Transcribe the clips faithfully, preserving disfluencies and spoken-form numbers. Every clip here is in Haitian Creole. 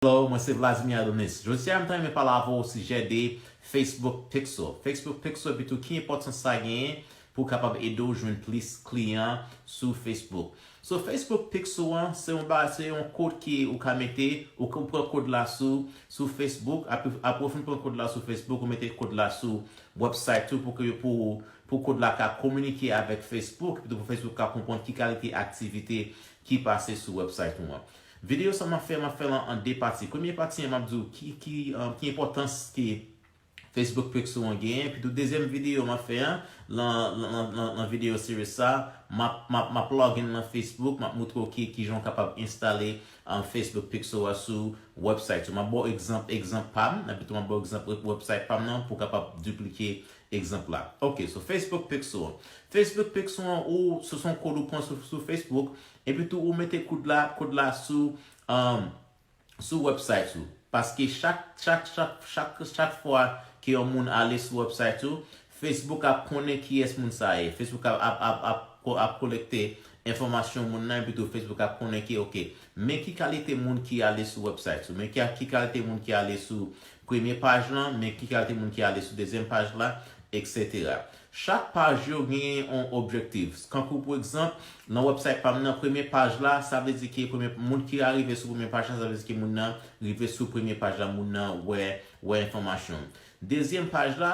Hello, mwen se Vladimir Adonis. Jodi a, m ta renmen pale avè w o sijè de Facebook Pixel. Facebook Pixel, epi tou ki enpòtans sa genyen pou kapab ede w jwenn plis kliyan sou Facebook. So, Facebook Pixel an, se yon ba, se yon kòd ke ou ka mete, ou ka pran kòd la sou, sou Facebook, apre, apre w fin pran kòd la sou Facebook, ou mete kòd la sou website ou pou ke, pou, pou kòd la ka kominike avèk Facebook, epi tou pou Facebook ka konprann ki kalite aktivite ki pase sou website ou an. Videyo sa m ap fè, m ap fè l an, an de pati. Premye pati an, m ap di w ki, ki, um, ki enpòtans ke Facebook Pixel an genyen. Epi tou dezyèm videyo m ap fè an, lan, lan, lan, lan, lan videyo series sa, m ap, m ap, m ap log in lan Facebook, m ap moutre w ki, ki jan w kapab enstale, um, Facebook Pixel a sou website ou. M ap ba w egzanp, egzanp pa m, epi tou m ap ba w egzanp web-, website pa m nan pou w kapab diplike egzanp la. Ok, so Facebook Pixel. Facebook Pixel an, ou, se, se yon kòd ou pran sou, sou Facebook, epi tou ou mete kòd la, kòd la sou, um, sou website ou. Paske chak, chak, chak, chak, chak fwa ke yon moun ale sou website ou, Facebook ap konnen kiyès moun sa ye. Facebook ap, ap, ap, ap, ap kolekte enfòmasyon moun nan, epi tou Facebook ap konnen ke, ok, men ki kalite moun ki ale sou website ou, men ki, ki kalite moun ki ale sou premye paj lan, men ki kalite moun ki ale sou dezyèm paj la, etsetera. Chak paj yo genyen yon objektif. Kankou, pou egzanp, nan website pa m nan, premye paj la, sa vle di ke premye moun ki arive sou premye paj la, sa vle di ke moun nan rive sou premye paj la, moun nan wè, wè enfòmasyon. Dezyèm paj la,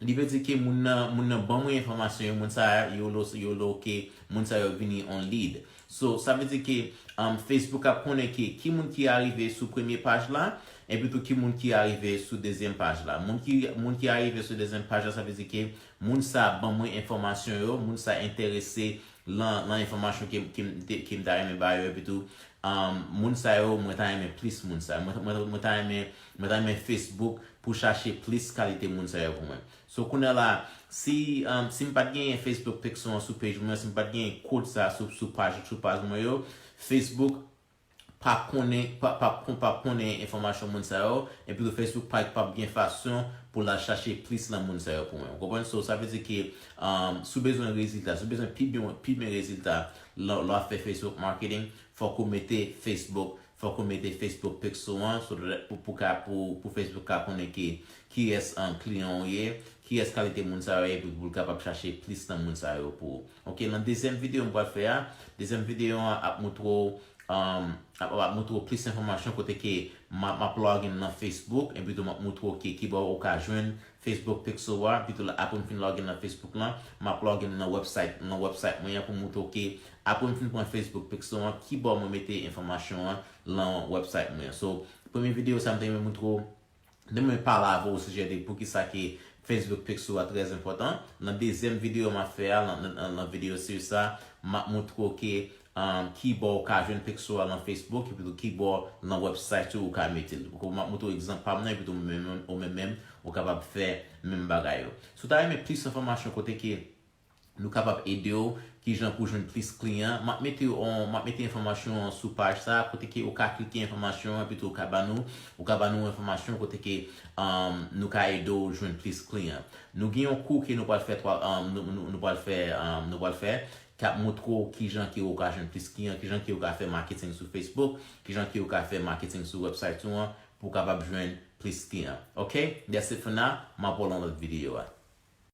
li vle di ke moun nan, moun nan ban mwen enfòmasyon yo, moun sa yo, yo lo, yo lo ke moun sa yo vini on lead. So, sa vle di ke, um, Facebook ap konnen ke ki moun ki arive sou premye paj la, epi tou ki moun ki arive sou dezyèm paj la. Moun ki, moun ki arive sou dezyèm paj la, sa vle di ke moun sa ban mwen enfòmasyon yo, moun sa enterese lan, lan enfòmasyon ke, ke m te, ke m ta renmen ba yo, epi tou, um, moun sa yo, mwen ta renmen plis moun sa yo. Mwen, mwen, mwen ta renmen, mwen ta renmen Facebook pou chache plis kalite moun sa yo pou mwen. So, kounye a la, si, um, si m pa t genyen Facebook Pixel an sou page mwen, si m pa t genyen kòd sa sou, sou paj, sou paj mwen yo, Facebook p ap konnen, p ap, p ap, p ap konnen enfòmasyon moun sa yo, epi tou Facebook pa, p ap gen fason pou l al chache plis lan moun sa yo pou mwen. Ou konprann? So, sa vle di ke, um, si w bezwen rezilta, si w bezwen pi byen, pi byen rezilta, lè, lè w ap fè Facebook marketing, fòk ou mete Facebook, fòk ou mete Facebook Pixel an, so that pou, pou ka, pou, pou Facebook ka konnen ke kiyès, um, kliyan w ye, kiyès kalite moun sa yo ye, pou, pou l kapab chache plis nan moun sa yo pou ou. Ok, nan dezyèm videyo m pral fè a, dezyèm videyo an ap moutre w, um, ap, ap moutre w plis enfòmasyon kote ke m ap, m ap log in nan Facebook, epi tou m ap moutre w ki, ki bò ou ka jwenn Facebook Pixel a, epi tou apre m fin log in nan Facebook lan, m ap log in nan website, nan website mwen an pou moutre w ke apre m fin pran Facebook Pixel an, ki bò mwen mete enfòmasyon an lan website mwen an. So, premye videyo sa m te renmen moutre w, m te renmen pale avè w o sijè de poukisa ke Facebook Pixel a trè enpòtan. Nan dezyèm videyo m ap fè a, lan, lan, lan videyo series sa, m ap moutre w ke, um, ki bò ou ka jwenn Pixel a lan Facebook, epi tou ki bò lan website ou ou ka mete l. Ou m ap moutre w egzanp pa m nan, epi tou ou menm, ou menm menm, ou kapab fè menm bagay yo. Si w ta renmen plis enfòmasyon kote ke nou kapab ede w, kijan pou jwenn plis kliyan. M ap mete yon, m ap mete enfòmasyon an sou paj sa, kote ke ou ka klike enfòmasyon an, epi tou ou ka ban nou, ou ka ban nou enfòmasyon kote ke, um, nou ka ede w jwenn plis kliyan. Nou gen yon kou ke nou pral fè twa, um, nou, nou, nou pral fè, um, nou pral fè, k ap moutre w kijan ke ou ka jwenn plis kliyan, kijan ke ou ka fè marketing sou Facebook, kijan ke ou ka fè marketing sou website ou an, pou w kapab jwenn plis kliyan. Ok? That's it for now. M ap wè w nan lòt videyo a.